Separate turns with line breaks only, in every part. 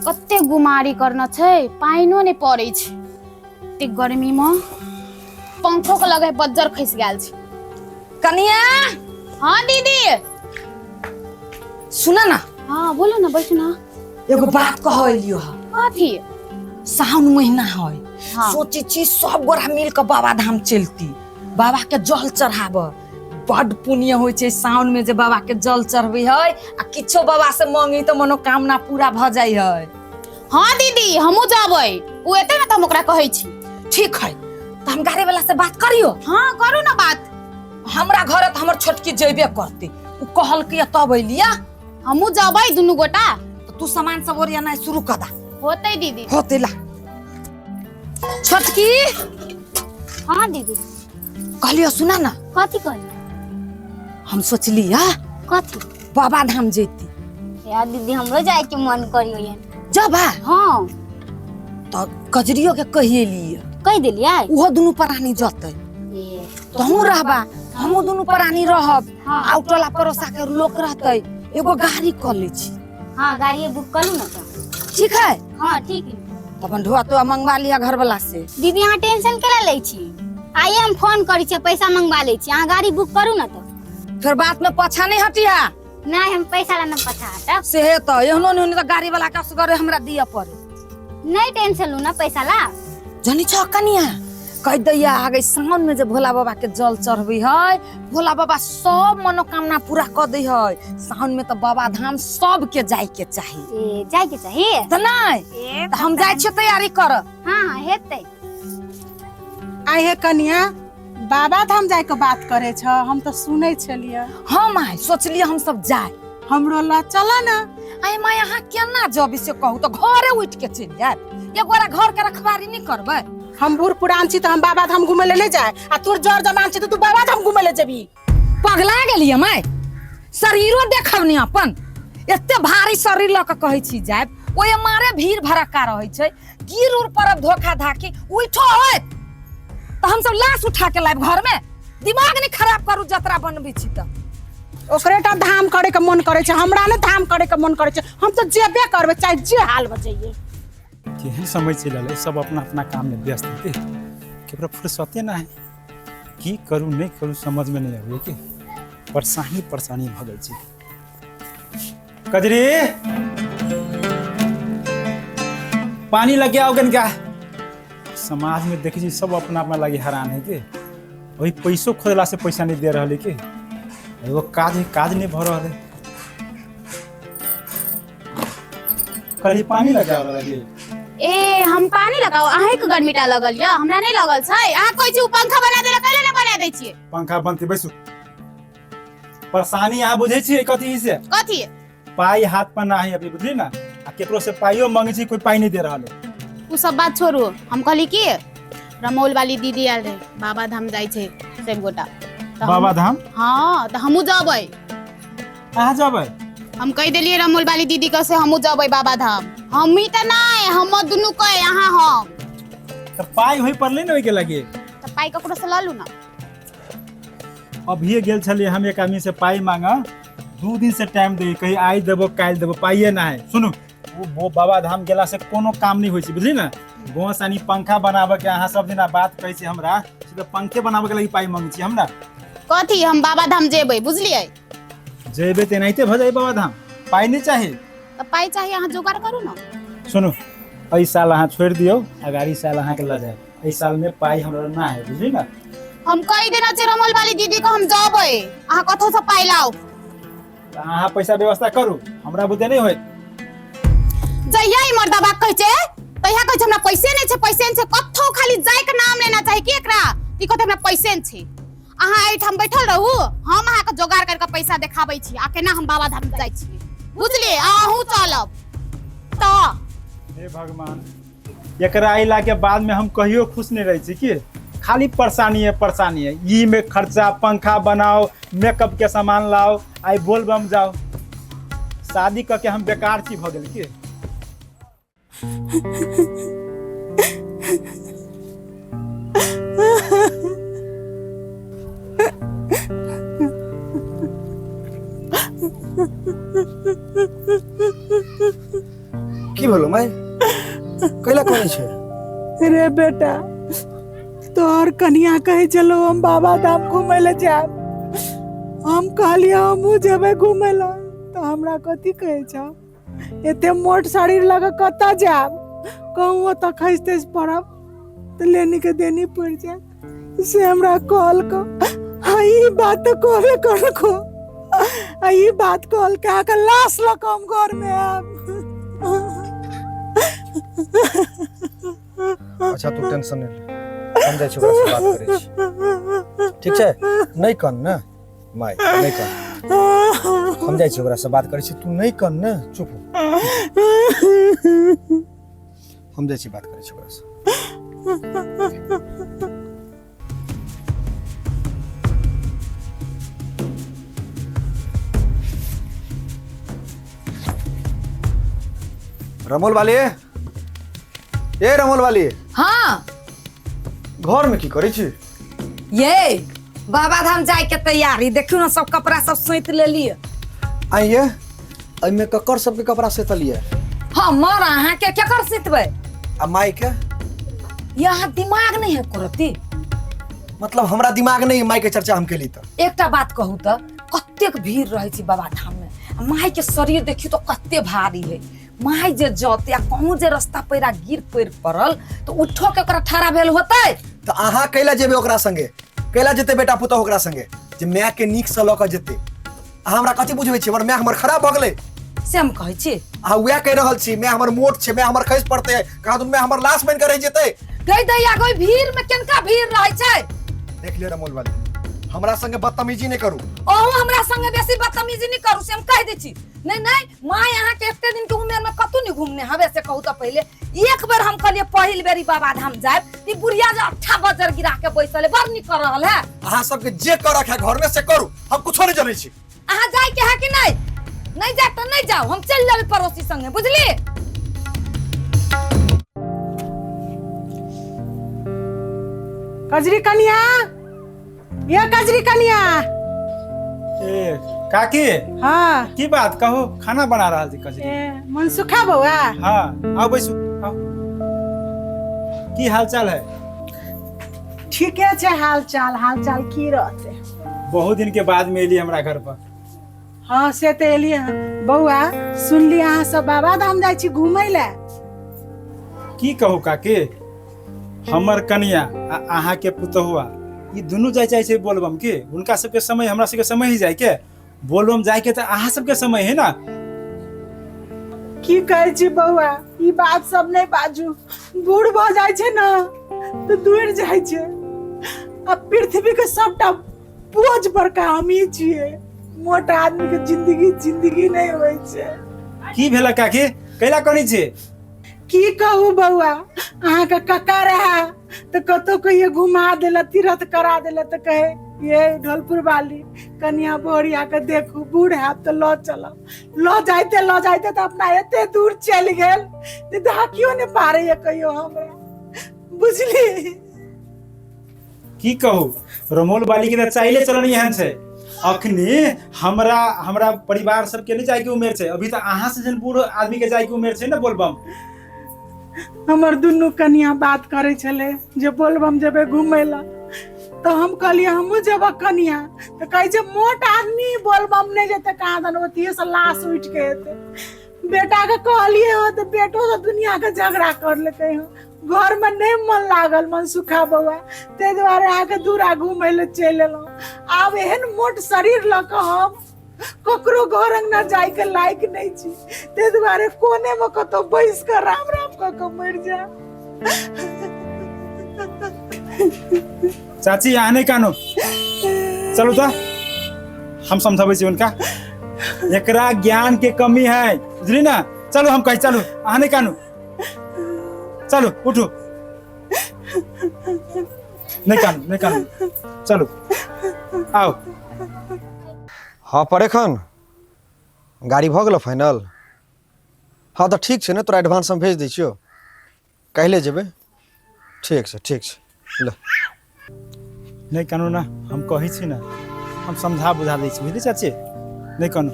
कते गुमारी करना छै, पानिओ नहि पड़ै छै। एते गर्मीमे पंखो के लगे बज्जर खसि गेल छै।
कनिया।
हाँ दीदी।
सुन ना।
हाँ बोलो ना, बैठ ना।
एगो बात कह एलियो है।
कथी?
सावन महीना है।
हाँ।
सोचे छी सब गोरा मिल के बाबा धाम चलती, बाबा के जल चढ़ाब। बड पुण्य होइ छै सावन में जे बाबा के जल चढ़बै है आ किछो बाबा से मांगी तो मनोकामना पूरा भ जाइ है।
हाँ दीदी, हमहूँ जाबै। ओ एतै ने तऽ हम ओकरा कहै छी।
ठीक है, तो हम गाड़ी वाला से बात करियो।
हाँ करू ना बात।
हमरा घर तऽ हमर छोटकी जेबे करते, उ कहलकै तब अलिया।
हमहूँ जाबै दुनू गोटा।
तो तू सामान सब ओरियानाइ शुरू कर दा।
होतै दीदी।
होतै ला छोटकी।
हाँ दीदी।
कहलियो सुना ना।
कथी कहली?
हम सोचली हा।
कथी?
बाबा धाम जैती।
यार दीदी, हमरो जाए के मन करियो यार।
जबा?
हाँ।
तो कजरियो के कहिए लिए।
कह देलियै?
उहो दुनू प्राणी जतै।
ए,
तहूँ रहबा, हमहूँ दुनू प्राणी रहब।
हाँ।
आ टोला पड़ोसा के लोक रहतै, एगो गाड़ी कऽ लै छी।
हाँ गाड़ी बुक करू ना तो।
ठीक है?
हाँ ठीक है।
तो अपन ढोआ तोआ मंगवा लिया घर वाला से।
दीदी अहाँ टेंशन केला लै छी? आइए हम फोन करै छियै, पैसा मंगवा लै छी, अहाँ गाड़ी बुक करू ना तो।
फिर बात में पाछा नहीं हटिया।
नहीं, हम पैसा ला ना पाछा हटब।
से हे तो एहनो नहीं होने तो गाड़ी वाला के असगरे हमरा दिया पड़े।
नहीं टेंशन लू ना पैसा ला।
जानी छो कनिया कह दैया आगे सावन में जे भोला बाबा के जल चढ़बै है, भोला बाबा सब मनोकामना पूरा कर दै है। सावन में तो बाबा धाम सबके जाय के चाही।
ए, जाय के चाही?
त नहीं,
ए,
त हम जाय छियै तैयारी कर।
हाँ हाँ हेतै।
आइ हे कनिया, बाबा धाम जाय के बात करे छ, हम तो सुनै छलियै।
हाँ माय, सोचलियै हम सब जाय।
हमरो ला चला ना।
आइ माय, अहाँ केना जब से कहू तो घरे उठ के चलि जायब, एक गोरा घर के रखवारी नहीं करबै।
हम बूढ़ पुरान छी तो हम बाबा धाम घूमे ले नहीं जाए, आ तोर जर जमान छी तो तू बाबा धाम घूमे ले जेबी।
पगला गेलियै माय, शरीरो देखब ने अपन, एते भारी शरीर लऽ के कहै छी जायब, ओहि मारे भीड़ भड़क्का रहै छै, गिर उड़ पड़ब धोखा धाकी उठो होत तऽ हमसब लाश उठा के लायब घर में। दिमाग नहीं खराब करू, जतरा बनबै छी तऽ।
ओकरे टा धाम करे के मन करे छै, हमरा ने धाम करे के मन करे छै। हम तो जेबे करबै चाहे जे हाल बचैये।
केहन समय चलि रहल है, सब अपना अपना काम में व्यस्त है, केकरो फुर्सते ना है, की करू नहीं करू समझ में नहीं आबे, की परेशानी परेशानी भऽ गेल छै। कजरी पानी लग गया होगन क्या? समाज में देखी छी सब अपना अपना लगी हैरान है के वही पैसो खोजला से पैसा नहीं दे रहा है के एगो काज है, काज नहीं भर रहा है। कल पानी लगा लगे।
ए हम पानी लगाओ, अहें के गर्मी टा लगल या, हमरा नहीं लगल छै। अहाँ कहै छी उ पंखा बना देला, कैले ने बना दै छियै?
पंखा बनते बैसू। परेशानी अहाँ बुझै छियै कथी से?
कथी?
पाई हाथ पर ना है अभी, बुझली ना, आ केकरो से पाइयो मांगे छी कोई पाई नहीं दे रहल है।
उ सब बात छोड़ू, हम कहली कि रमौल वाली दीदी आयल रहे, बाबा धाम जाइ छै सब गोटा। तऽ हम-
बाबा धाम?
हाँ, तऽ हमहूँ जबै।
अहाँ जबै?
हम कहि देलियै रमौल वाली दीदी के से हमहूँ जबै बाबा धाम। हमही तऽ नहि, हम दुनू कहे अहाँ हम।
तऽ पाई होई पड़लै ने ओहिके लगे।
तऽ पाई ककरो से लऽ लू ना।
अभिये गेल छलियै हम एक आदमी से पाई मांगा, 2 दिन से टाइम दे, कही आइ देबो काल्हि देबो, पाइए ना है। सुनू, वो बाबा धाम गेला से कोनो काम नहीं होइ छै, बुझली ना। गाँव से आनी पंखा बनाबे के अहाँ सब दिना बात कहै छी हमरा, से तऽ पंखे बनाबे के लागि पाई मांगै छी हमरा।
कथी? हम बाबा धाम जेबै, बुझलियै?
जेबै तऽ एनाहिते भऽ जाइ बाबा धाम, पाई नहीं चाही?
तऽ पाई चाही, अहाँ जोगाड़ करू ना।
सुनू, एहि साल अहाँ छोड़ि दियौ, अगाड़ी साल अहाँके लऽ जायब। एहि साल में पाई हमरा ना है, बुझली ना।
हम कहि देना छै रमौल वाली दीदी के हम जबै, अहाँ कतौ से पाई लाउ।
तऽ अहाँ पैसा व्यवस्था करू, हमरा बुते नहीं होयत।
जहिया ई मर्दाबा कहै छै तहिया कहै छै हमरा पैसे नहीं छै, पैसे नहीं छै, कतौ खाली जाय के नाम लेना चाही कि एकरा ई कहतै हमरा पैसे नहीं छै। अहाँ एहिठाम बैठल रहू, हम अहाँके जोगाड़ करके पैसा देखाबै छी आ केना हम बाबा धाम जाइ छी, बुझलियै? अहूँ चलब तऽ।
हे भगवान, एकरा अयला के बाद में हम कहियो खुश नहीं रहे छी की खाली परेशानी है, परेशानी है। ई में खर्चा, पंखा बनाओ, मेकअप के सामान लाओ, आई बोल बम जाओ, शादी करके हम बेकार छी भऽ गेल की।
की भेलो माय, कैला करै छै?
रे बेटा, तोहर कनिया कहै छलो हम बाबा धाम घूमै लए जायब। हम कहलियै हमहूँ जेबै घूमै लए, तऽ हमरा कथी कहै छौ, एते मोट शरीर लऽ कऽ कतऽ जायब? कहूँ ओतऽ खसि तसि पड़ब तऽ लेनी के देनी पड़ि जायत, से हमरा कहलको। आ ई बात तऽ कहबे करलको, आ ई बात कहलकै अहाँके लाश लऽ कऽ हम घरमे आयब।
अच्छा तू टेंशन नहि ले, हम जाइ छी ओकरा से बात करै छी, ठीक छै? नहि कन ने माय, नहि कन, हम जाइ छी ओकरा से बात करै छी, तू नहि कन ने, चुप हो। हम जाइ छी बात करै छी ओकरा से। रमोल वाली, ए रमोल वाली।
हाँ।
घर में की करै छी?
ये बाबा धाम जाय के तैयारी, देखियो ना सब कपड़ा सब सैत लेलिए।
आइए, एहिमे ककर सबके कपड़ा सेतलिए?
हमर अहाँ के केकर सेतबै?
आ माई के?
यहाँ दिमाग नहीं है करती।
मतलब हमरा दिमाग नहीं, माई के चर्चा हम केली तऽ।
एकटा बात कहू तऽ, कतेक भीड़ रहै छै बाबा धाम में, आ माई के शरीर देखियो तो कते भारी है। माई जे जते आ कहूँ जे रास्ता पैरा गिर पड़ पड़ल तो उठो के ओकरा ठड़ा भेल होतै।
तऽ अहाँ कैला जेबै ओकरा संगे? कैला जेतै बेटा पुतोह ओकरा संगे जे माय के नीक से लऽ कऽ जेतै? अहाँ हमरा कथी बुझबै छी? हमर माय हमर खराब भऽ गेलै
से हम कहै छी?
अहाँ वएह कहि रहल छी, माय हमर मोट छै, माय हमर खसि पड़तै, कहाँ दुन माय हमर लाश बनि कऽ रहि जेतै।
गई दैया गई, भीड़ में केनका भीड़ रहै छै?
देख लिअ रमोल वाली, हमरा संगे बदतमीजी नहि करू।
अहूँ हमरा संगे बेसी बदतमीजी नहि करू से हम कहि दै छी। नहीं नहीं माय, अहाँ के एते दिन के उमेर में कतौ नहीं घूमने हवे से कहू तो। पहले एक बेर हम कहलिए पहिल बेरी बाबा धाम जायब, ई बुढ़िया जे अट्ठा बजर गिरा के बैसल है, बड़ नीक कर रहल है।
अहाँ सबके जे करक है घर में से करू, हम कुछो नहीं जनै छी।
अहाँ जाय के है कि नहीं? नहीं जाए तो नहीं जाओ, हम चल जाबे पड़ोसी संगे, बुझली?
कजरी कनिया, ये कजरी कनिया।
ए काकी।
हाँ।
की बात कहू, खाना बना रहल छी कजरी।
ए मनसुखा बौआ।
हाँ आओ बैसू, आओ। की हाल चाल है?
ठीके छै हाल चाल। हाल चाल की रहते?
बहुत दिन के बाद में एली हमरा घर पर।
हाँ से तऽ एलियै हँ। बौआ सुनली अहाँ सब बाबा धाम जाइ छी घूमै लए?
की कहू काकी, हमर कनिया आ अहाँ के पुतहुआ ई दुनू जाय चाहे छै बोलबम के। हुनका सबके समय हमरा सबके समय ही जाय के, बोलबम जाय के तऽ अहाँ सबके समय है ना।
की कहै छी बौआ, ई बात सब नहि बाजू। बूढ़ भऽ जाइ छै ने तऽ दूर जाइ छै। आ पृथ्वी के सबटा बोझ बड़का हमही छियै। मोट आदमी के जिंदगी जिंदगी नहि होइ छै।
की भेला काकी, कैला करै छी?
की कहू बौआ, अहाँके कक्का रहे तऽ कतौ कहियो घुमा देला, तीरथ करा देला, तऽ कहे ये ढोलपुर वाली कनिया बोरिया के देखू, बूढ़ हैब तऽ लऽ चलब। लऽ जाइते तऽ अपना एते दूर चलि गेल जे धाकियो नहि पारैया कहियो हमरा, बुझली?
की कहू, रमोल बाली के तऽ चाहिले चलन एहन छै। अखनी हमरा हमरा परिवार सबके नहि जायके उमेर छै अभी, तऽ अहाँ से जन बूढ़ आदमी के जायके उमेर छै ने बोलबम।
हमर दुनू कनिया बात करै छलै जे बोलबम जेबै घूमै लए, तऽ हम कहलियै हमहूँ जेबै कनिया, तऽ कहै छै मोट आदमी बोलबम नहि जेतै, कहाँ दन ओतिये से लाश उठि के एतै। बेटा के कहलियै हँ तऽ बेटो से दुनिया के झगड़ा कर लेकै हँ। घर में नहीं मन लागल मनसुखा बौआ, ताहि दुआरे अहाँके दूरा घूमै लए चलि एलहुँ। आब एहन मोट शरीर लऽ कऽ हम ककरो घर अंगना जायके लायक नहि छी, ताहि दुआरे कोने में कतौ बैस कऽ राम राम कऽ कऽ मरि जायब।
चाची अहाँ नहि कानू, चलू तऽ हम समझाबै छी हुनका। एकरा ज्ञान के कमी है, बुझली ना? चलू हम कहै, चलू अहाँ नहि कानू, चलू उठू, नहि कानू, नहि कानू, चलू आउ।
हाँ पर एखन गाड़ी भऽ गेलो फाइनल? हाँ तऽ ठीक छै ने, तोरा एडवांस हम भेज दै छियौ, काल्हि जेबै। ठीक छै, ठीक छै, ले।
नहि कानू ना, हम कहै छी ना, हम समझा बुझा दै छी, बुझली चाची? नहि कानू।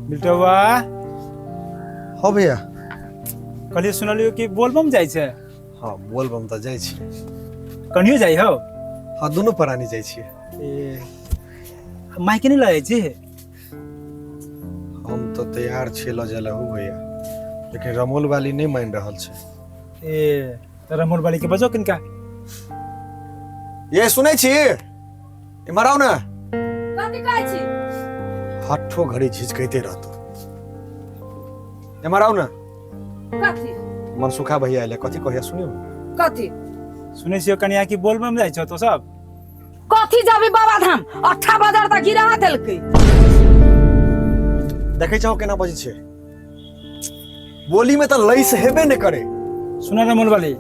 बिल्टुआ
हँ भैया।
कहलियै सुनलियो कि बोलबम जाइ छै।
हँ बोलबम तऽ जाइ छियै।
कनियो जाइ हौ?
हँ दुनू प्राणी जाइ छियै।
ए मायके नहि लऽ जाइ छी?
हम तऽ तैयार छियै लऽ जाय लए हौ भैया, लेकिन रमोल वाली नहि मानि रहल छै।
ए तऽ रमोल वाली के बजो किनका।
ये सुनै छी, इम्हर आउ ने।
कथी कहै छी?
हट्ठो घड़ी झिझकैते रहतो। एम्हर आउ ने।
कथी?
मनसुखा भैया एले, कथी कहिया सुनियो ने।
कथी
सुनै छियो कनिया कि बोलबम जाइ छौ तो सब?
कथी जाबी बाबा धाम, अट्ठा बाजार तऽ गिरा देलकै।
देखै छौ केना बजै छै, बोली में तऽ लैस हेबे नहि करे।
सुना रमोल वाली,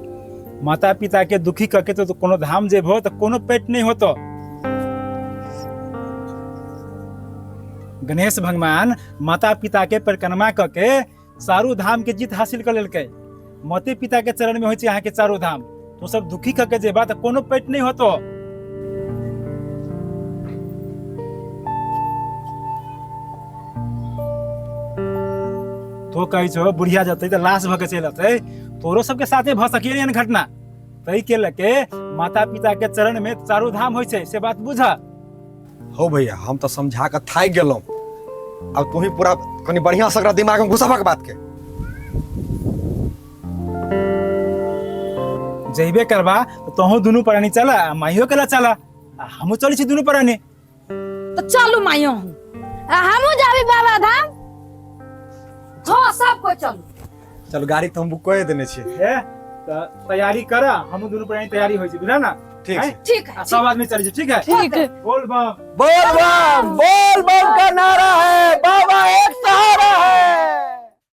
माता पिता के दुखी करके तो कोनो धाम जेबहो तऽ कोनो पेट नहीं होतो। गणेश भगवान माता पिता के परिक्रमा कऽ के चारू धाम के जीत हासिल कर लेलकै। माते पिता के चरण में होइ छै अहाँके चारू धाम। तो सब दुखी कऽ के जेबा तऽ कोनो पेट नहीं होतो। तो कहै छौ बुढ़िया जतै तऽ लाश भऽ के चलि अतै, तोरो सबके साथे भऽ सकिए एहन घटना। ताहि के लऽ के माता पिता के चरण में चारू धाम होइ छै, से बात बुझ।
हौ भैया, हम तऽ समझा कऽ थाकि गेलहुँ, आब तू ही पूरा कनि बढ़िआँ से एकरा दिमाग में घुसाबक बात के।
जइबे करबा तोहू दुनू प्राणी चला, आ माइयो के ला चला, आ हमहूँ चलै छी दुनू प्राणी।
तऽ चलू माइयो हूँ।
आ हमहूँ जाबी बाबा धाम।
हाँ सब कोई चलू।
चलू गाड़ी तऽ हम बुक कए देने छियै।
ए तऽ तैयारी कर, हमहूँ दुनू प्राणी तैयारी होइ छै, बुझल ना?
ठीक छै।
ठीक है।
आ सब आदमी चलै छी, ठीक है?
ठीक है।
बोल बम।
बोल बम, बोल बम का नारा है, बाबा एक सहारा